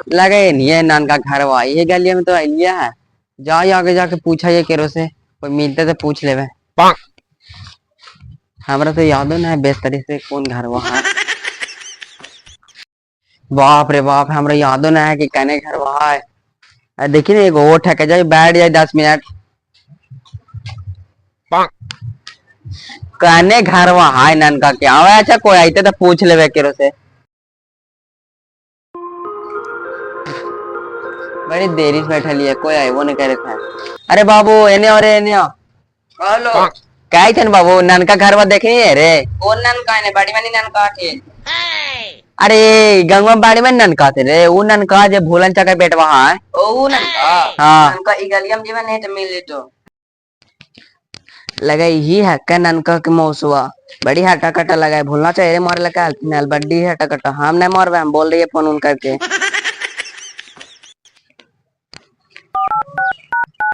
लगे नहीं है नान का घरवा, ये गलिया में तो अलिया है। जाओ आगे जाके पूछा ये केरो से, कोई मिलते तो पूछ लेवे। हमरा तो यादो ना है बेस तरीके से कौन घरवा है। बाप रे बाप, हमरा यादो ना है कि कने घरवा है। अरे देखी ना एगो ओठ है, जाए बैठ जाए 10 मिनट। कने घरवा है ननका के आवे। अच्छा कोई आते तो पूछ लेवे केरो से। बड़ी देरी से बैठल है, कोई आइबो नहीं करे था। अरे बाबू एने और एने आओ। हेलो। काय छन बाबू ननका घरवा देखनी है रे? कौन ननका है? बड़ी मनी ननका के। अरे गंगवा बाड़ी में ननका थे रे, वो ननका जे भूलन चका बेटवा है। ओ ननका। हाँ। ननका ई गलिया में जीवन नहीं तो मिल तो लगा यही है का ननका के मौसवा। बड़ी हटा कटा लगा, भूलना चाहिए रे मारे लगा हलथिन, बड़ी हटा कटा। हम नहीं मारबे, हम बोल रही है फोन उन करके।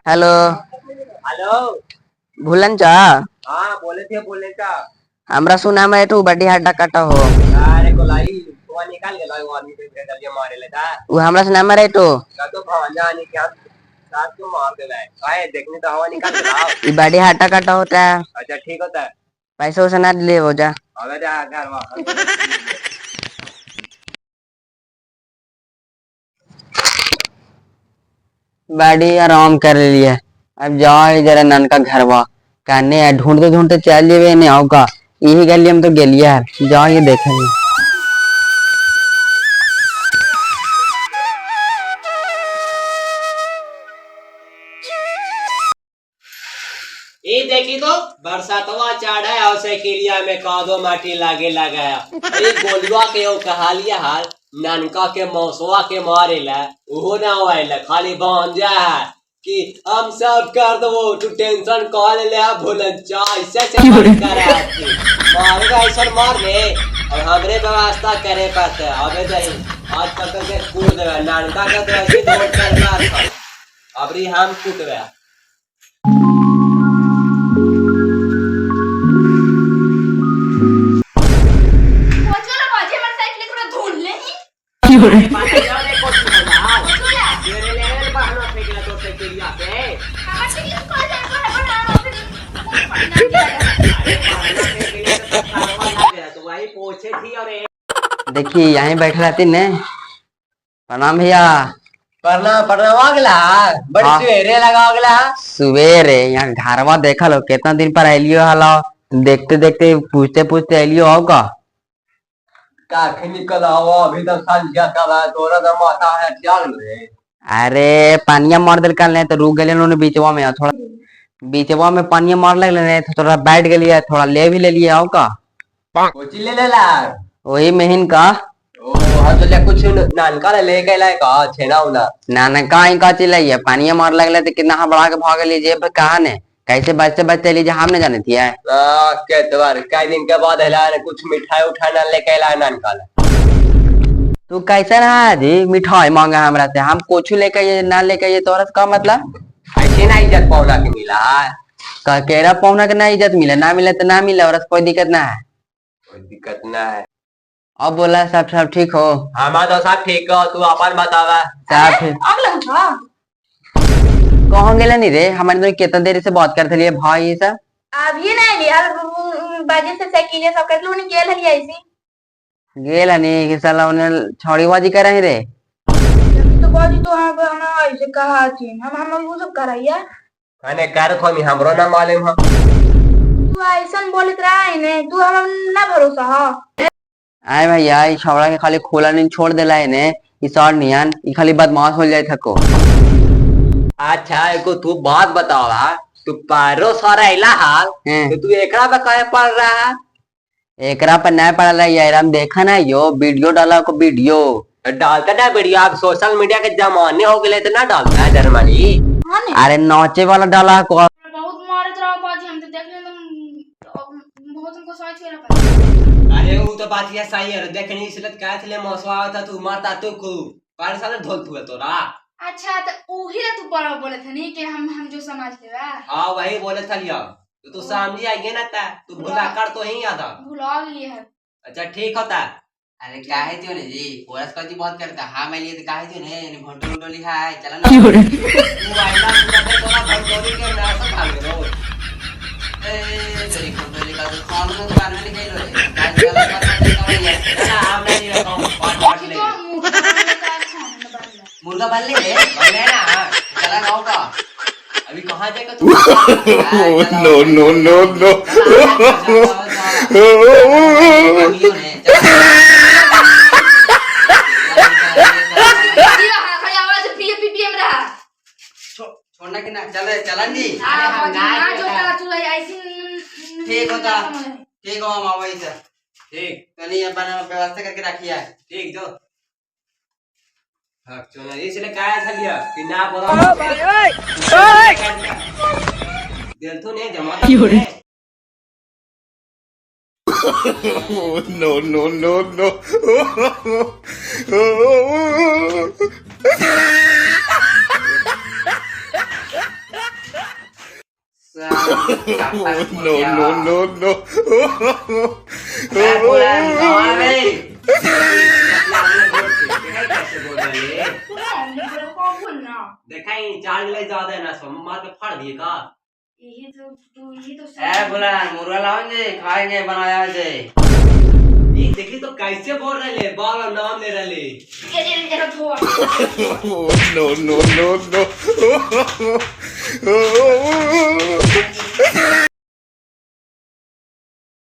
हेलो। हेलो। भूलन चा? हाँ बोले थे, बोले का। हमरा सुना में तो बड़ी हड्डा कटा हो। अरे कोलाई वो निकाल गेलो वो आदमी के गलिया मारे लेता। वो हमरा सुना में रहे तो का तो भांजा नहीं क्या साथ को मार देला है। काहे देखने तो हवा निकाल गेला। ये बड़ी हड्डा कटा होता है। अच्छा ठीक होता है। पैसा वैसा ना ले हो जा। अबे जा घर वा। बड़ी आराम कर लिए। अब जाओ जरा ननका घरवा कहने है, ढूंढते ढूंढते चल जेबे नहीं आओगा। यही गली हम तो गेलिए है, जाओ ये देखेंगे। ये देखी तो बरसातवा चढ़ा है और साइकिलिया में कादो माटी लागे लगाया। अरे गोलुआ के ओ कहालिया हाल ननका के मौसवा के मारे ला ओहो ना आवेला, खाली भांजा है कि हम सब कर दो, तू टेंशन कॉल ले भूलन चा ऐसे से मत कर मारेगा ऐसा मार ले और हमरे व्यवस्था करे पड़ते। अबे दही आज पकड़ के कूद देवे ननका के तो ऐसे दौड़ कर मार अबरी हम कूदवे। चलो बाजी हमारे साइकिल थोड़ा धुल ले ही। हमारे साइकिल को जाए को है पर देखिए यहीं बैठल रहती ने। प्रणाम भैया। प्रणाम प्रणाम। अगला बड़ी हाँ। सवेरे लगा अगला सवेरे यहाँ घरवा देखल हो कितना दिन पर अलियो हला, देखते देखते पूछते पूछते अलियो होगा। काखे निकल आओ अभी तक संझा का बा तोरा तो माथा है चल रे। अरे पानिया मार दिल कल नहीं तो रुक गए उन्होंने बीचवा में, थोड़ा बीचवा में पानिया मार लगले नहीं तो थोड़ा बैठ गई, थोड़ा ले भी ले लिया होगा। कोची ले ले ला वही महीन का। ओ हाँ तो ले कुछ नानका ले ले के लाए का छेना उना। नानका ही का चिल्लाइए पानिया मार लगले तो कितना हबड़ा के भाग लीजिए पर कहा ने कैसे बचते बचते लीजिए हम नहीं जाने थी। आ के द्वार कई दिन के बाद हला ने कुछ मिठाई उठाई ना लेके लाए नानका ले। तू कैसे ना जी मिठाई मांगा हमरा से, हम कुछ लेके आइए ना लेके आइए तोरा से का मतलब? ऐसे ना इज्जत पौना के मिला है। का केरा पौना के ना इज्जत मिले, ना मिले तो ना मिले और कोई दिक्कत ना है। कोई दिक्कत ना है। अब बोला सब सब ठीक हो? हमारा तो सब ठीक हो, तू अपन बतावा। सब ठीक। अगला था कहाँ गेला नहीं रे, हमारे तो कितना देर से बात करते लिए भाई ये सब। अब ये नहीं लिया बाजी से साइकिल सब कर लूनी गेल हली ऐसी गेला नहीं कि साला उन्हें छौड़ीबाजी करे है रे। तो बाजी तो हम हम ऐसे कहा थी हम वो सब कराइया मैंने कर खोनी हमरो ना मालूम है। तू ऐसन बोलत रहा है ने तू हम ना भरोसा हो। आए भैया ये छौड़ा के खाली खोला नहीं छोड़ देला है ने, ई सर नियन ई खाली बदमाश हो जाए थको। अच्छा एको तू बात बतावा, तू पारो सारा इला हाल तो तू एकरा पे काहे पड़ रहा है? एकरा पर नहीं पड़ल है यार, हम देखा ना यो वीडियो डाला को वीडियो डालता ना वीडियो। अब सोशल मीडिया के जमाने हो गए तो ना डालता है जर्मनी। हां ने अरे नाचे वाला डाला को बहुत मारत रहो बाजी, हम तो देख ले तुम बहुत हमको समझ के रखा। अरे वो तो बात यह सही है, देखनी इसलिए काहे थे मौसवा आता तू मारता तू खूब पार साले ढोल थुए तोरा। अच्छा तो ओही ला तू बड़ा बोले थे नहीं कि हम जो समझ लेवा। हाँ वही बोले था लिया तो तू समझी आइए ना ता तू भुला कर तो ही आता भुला गई है। अच्छा ठीक होता। अरे काहे जो ने जी ओरस कथी बहुत करता। हाँ मैं लिए तो काहे जो ने यानी घंटो घंटो लिखा है चला ना। तू आइला पूरा तोरा भंटोली के नासा खा गेलो। ए तेरी घंटो लिखा तो कौन में दुकान में लिखाइलो रे काहे चला कर कर। ना हम नहीं रखो पाँच पाँच देखी ले तो मुर्गा बनने का खाना बनला। मुर्गा बन ले बने ना। चला गाँव का। अभी कहाँ जाएगा तू? No, no, no, no. जी हाँ खाली आवाज पी पी पी में रहा। छोड़ना कि ना चल चलन जी। हाँ हम बाजी ना ना जोता। जोता तू ऐसी। ठीक होता। ठीक हो हम आवई से। ठीक। तनी अपन व्यवस्था करके रखिए। ठीक जो हाँ चलो इसलिए काया था लिया कि ना बोला दिल तो नहीं जमा तो नहीं। No, no, no, no. No, no, no, no. कैसे बोल रहे हैं? कौन बोलना? देखा ही चार ले ज्यादा है ना सो मार के फाड़ दिए का। यही तो तू यही तो ए बोला मुर्गा लाओ जी खाएंगे बनाया जी। ये देखी तो कैसे बोल रहे ले बार नाम ले रहे ले। ये ये ये थोड़ा। No, no, no, no.